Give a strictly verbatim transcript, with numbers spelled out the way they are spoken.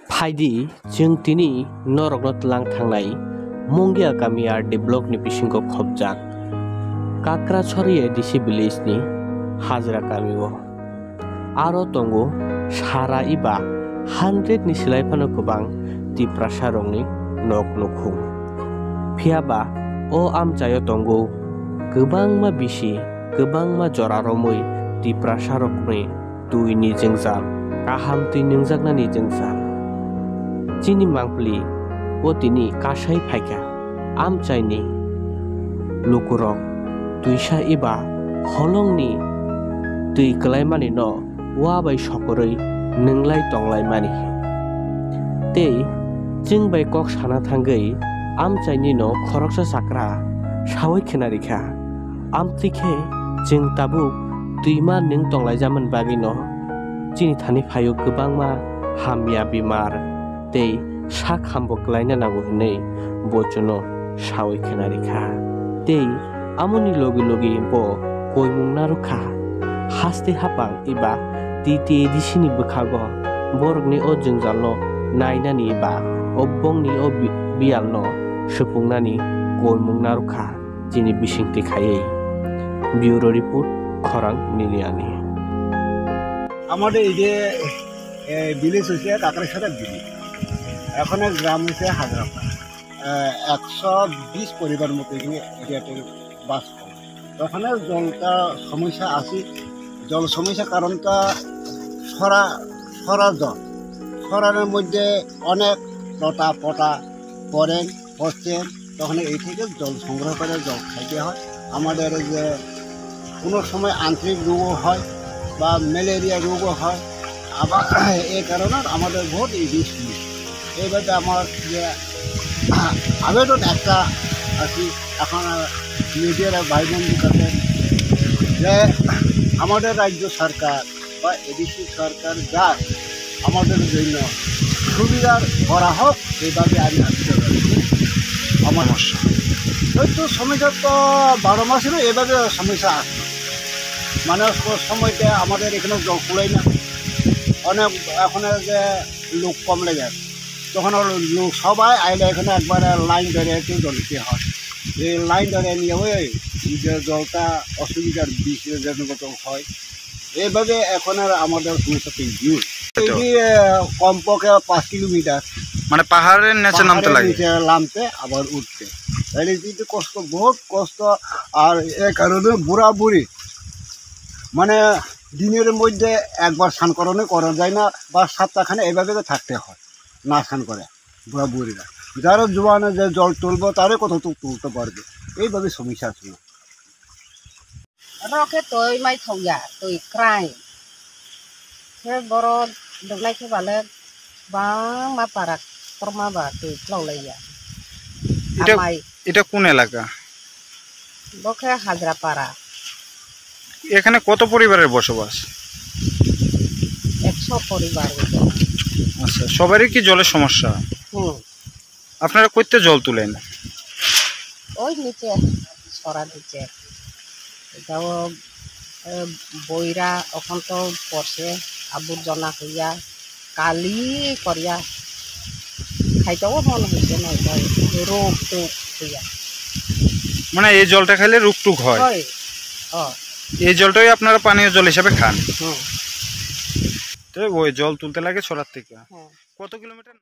Phaidi, chwng tini norokno tlang thangnai Mungia kami R D block ni bisingo khopjak Kakrachari A D C village ni Hajra kami o. Aro tongo sara iba hundred ni silai phano kwbang Tiprasa rokni nok nukhung. Phiya ba o amchaio tongo kwbangma bisi, kwbangma jora romwi Tiprasa rokni twi ni jwngjal, kaham twi nwngjaknani jwngjal. Chini mangpili o tini kasai phaikha, amchaini lukurok twisa eba holongni twi kwlaimani no wa bai sokorwi nwnglai tonglaimani. Tei chwng bai kok sana thangwi amchaini no khoroksa chakra sawi khena rikha. Amtwi khe chwng tabuk twima nwng tonglaijamani bagwino chini thani phaio kwbangma hamya bemar tei sak hambo kwlaina nango hwnwi bo chwngno sawi khena rikha. Tei amoni logi logi bo koimung narwkha. Haste hapang eba T T A D C ni bwkhago borokni o jwngjalno nainani eba o bongni o bi-, biyalno supungnani koimung narwkha. Chini bisingtwi khaiwi. Bureau report, Khorang Nini Ani. আমাদের এই যে, এ, ভিলেজ হচ্ছে কাকড়াছড়া ভিলেজ। এখন গ্রাম হচ্ছে হাজরাপাড়া। এ, একশো বিশ পরিবার মতো এখানে এরিয়াতে বাস করে। তো ওখানে জলটা সমস্যা আছে। জল সমস্যা কারণটা সরা, সরা জল। সরানোর মধ্যে অনেক লতা পটা পড়েন। হচ্ছে, তখন এই থেকে জল সংগ্রহ করে জল খাইতে হয়। আমাদের যে কোনো সময় আন্ত্রিক রোগও হয় বা ম্যালেরিয়া রোগও হয়, আবার এই কারণে আমাদের বহুত রিস্ক নিয়ে। এইভাবে আমার যে আবেদন একটা আর কি, এখন মিডিয়ার ভাই বন্ধু কাছে যে আমাদের রাজ্য সরকার বা এডিসি সরকার যা আমাদের জন্য সুবিধার করা হোক, এইভাবে আমি আশীর্বাদ করি। আমার সমস্যা। হয়তো সমস্যা তো বারো মাসেরও এভাবে সমস্যা আছে, মানে সময়তে আমাদের এখানে জল কুলায় না, অনেক এখন যে লোক কম লেগে, তখন ওর লোক সবাই আইলে এখানে একবারে লাইন ধরে একটু জল নিতে হয়। এই লাইন ধরে নিয়ে ওই যে জলটা অসুবিধার বিষয়জনক হয়, এইভাবে এখন আর আমাদের সমস্যা তৈরি হয়। এই যে, আহ, কমপক্ষে পাঁচ কিলোমিটার মানে পাহাড়ের নিচে নামতে পাহাড়ের লাগে। নিচে নামতে আবার উঠতে। তাহলে কিন্তু কষ্ট, বহুত কষ্ট। আর এ কারণে বুড়া বুড়ি মানে দিনের মধ্যে একবার স্নান করানো করা যায় না, বা সপ্তাহখানে এইভাবে থাকতে হয় না স্নান করে বুড়া বুড়িরা। যারা জোয়ানে যে জল তুলবো, তারে কত তু-, তুলতে পারবে, এইভাবে সমস্যা আছে। Oro khe twi mai thokya, twi krai. Khe borok dwknai khe bale bangma para kotorma ba twi khwlaiya. Eta, amai. Eta kun elaka? Bo khe Hajrapara. এখানে কত পরিবারের বসবাস? একশো পরিবার হইতো। আচ্ছা, সবারই কি জলের সমস্যা? হুম। আপনারা কইতে জল তুলেন? ওই নিচে, সরা নিচে। এটাও, এ, বইরা এখন তো পড়ছে, আবর্জনা হইয়া, কালি করিয়া খাইতেও মন হইছে না, এটা রোগ টোগ হইয়া। মানে এই জলটা খাইলে রোগ টোগ হয়? হয়। ও। এই জলটাই আপনারা পানীয় জল হিসাবে খান? হুম। তো ওই জল তুলতে লাগে ছড়ার থেকে। হ্যাঁ। কত কিলোমিটার?